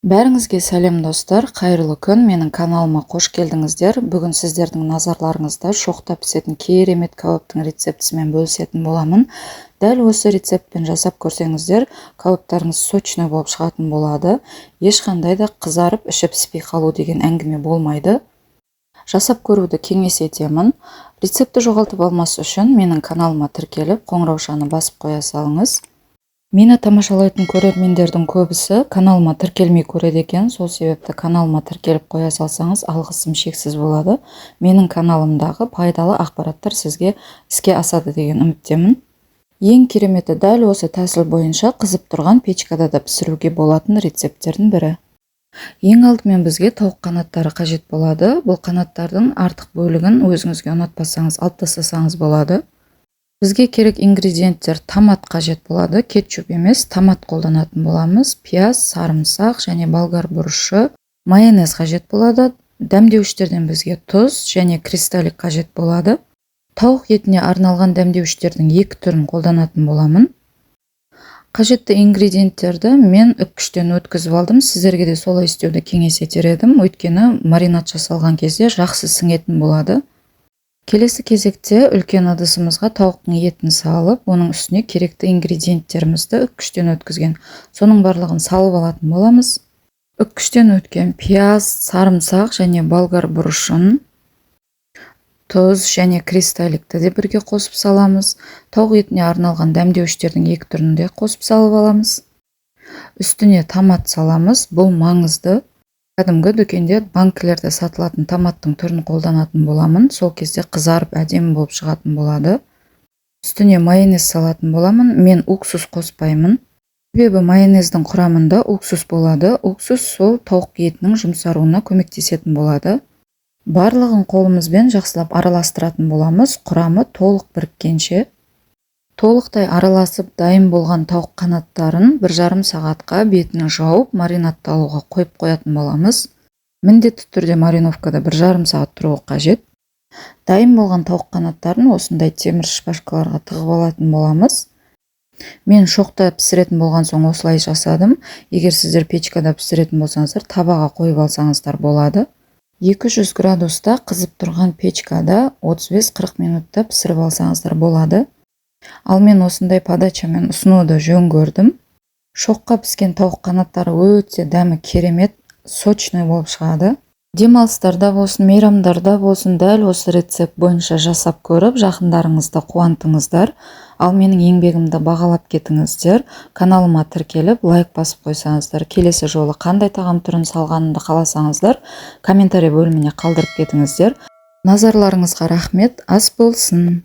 Бәріңізге сәлем, достар! Қайырлы күн! Менің каналыма қош келдіңіздер! Бүгін сіздердің назарларыңызда шоқта пісетін керемет кәуаптың рецептісімен бөлісетін боламын. Дәл осы рецептпен жасап көрсеңіздер, кәуаптарыңыз сочный болып шығатын болады. Ешқандай да қызарып, іші піспей қалу деген әңгіме болмайды. Жасап көруді кеңес етемін. Рецептті жоғалтып алмас үшін менің каналыма тіркеліп, қоңыраушаны басып қоя салыңыз. Мені тамашалайтын көрермендердің көбісі каналыма тіркелмей көреді екен. Сол себепті каналыма тіркеліп қоя салсаңыз, алғысым шексіз болады. Менің каналымдағы пайдалы ақпараттар сізге іске асады деген үміттемін. Ең кереметі, дәл осы тәсіл бойынша қызып тұрған печкада да пісіруге болатын рецепттердің бірі. Ең алдымен бізге тауық қанаттары қажет болады. Бұл қанаттардың артық бөлігін өзіңізге ұнатпасаңыз, алып тастасаңыз болады. Бізге керек ингредиенттер: томат қажет болады, кетчуп емес, томат қолданатын боламыз, пияз, сарымсақ және болгар бұрышы, майонез қажет болады. Дәмдеуіштерден бізге тұз және кристаллик қажет болады. Тауық етіне арналған дәмдеуіштердің екі түрін қолданатын боламын. Қажетті ингредиенттерді мен үккіштен өткізіп алдым. Сіздерге де солай істеуді кеңес етер едім, өйткені маринад жасалған кезде жақсы сіңетін болады. Келесі кезекте үлкен ыдысымызға тауықтың етін салып, оның үстіне керекті ингредиенттерімізді, үккіштен өткізген, соның барлығын салып алатын боламыз. Үккіштен өткен пияз, сарымсақ және болгар бұрышын, тұз және кристалликті де бірге қосып саламыз. Тауық етіне арналған дәмдеуіштердің екі түрін де қосып салып аламыз. Үстіне томат саламыз, бұл маңызды. Кәдімгі дүкенде, банкілерде сатылатын томаттың түрін қолданатын боламын. Сол кезде қызарып, әдемі болып шығатын болады. Үстіне майонез салатын боламын. Мен уксус қоспаймын, себебі майонездің құрамында уксус болады. Уксус сол тауық етінің жұмсаруына көмектесетін болады. Барлығын қолымызбен жақсылап араластыратын боламыз, құрамы толық біріккенше. Толықтай араласып дайын болған тауық қанаттарын 1,5 сағатқа бетін жауып, маринадталуға қойып қоятын боламыз. Міндетті түрде мариновкада 1,5 сағат тұруы қажет. Дайын болған тауық қанаттарын осындай темір шпажкаларға тығып алатын боламыз. Мен шоқта пісіретін болған соң, осылай жасадым. Егер сіздер печкада пісіретін болсаңыздар, табаға қойып алсаңыздар болады. 200 градуста қызып тұрған печкада 35-40 минутта пісіріп алсаңыздар болады. Ал мен осындай подачамен ұсынуды жөн көрдім. Шоққа піскен тауық қанаттары өте дәмі керемет, сочный болып шығады. Демалыстарда болсын, мейрамдарда болсын, дәл осы рецепт бойынша жасап көріп, жақындарыңызды қуантыңыздар. Ал менің еңбегімді бағалап кетіңіздер. Каналыма тіркеліп, лайк басып қойсаңыздар, келесі жолы қандай тағам түрін салғанымды қаласаңыздар, комментарий бөліміне қалдырып кетіңіздер. Назарларыңызға рахмет, ас болсын!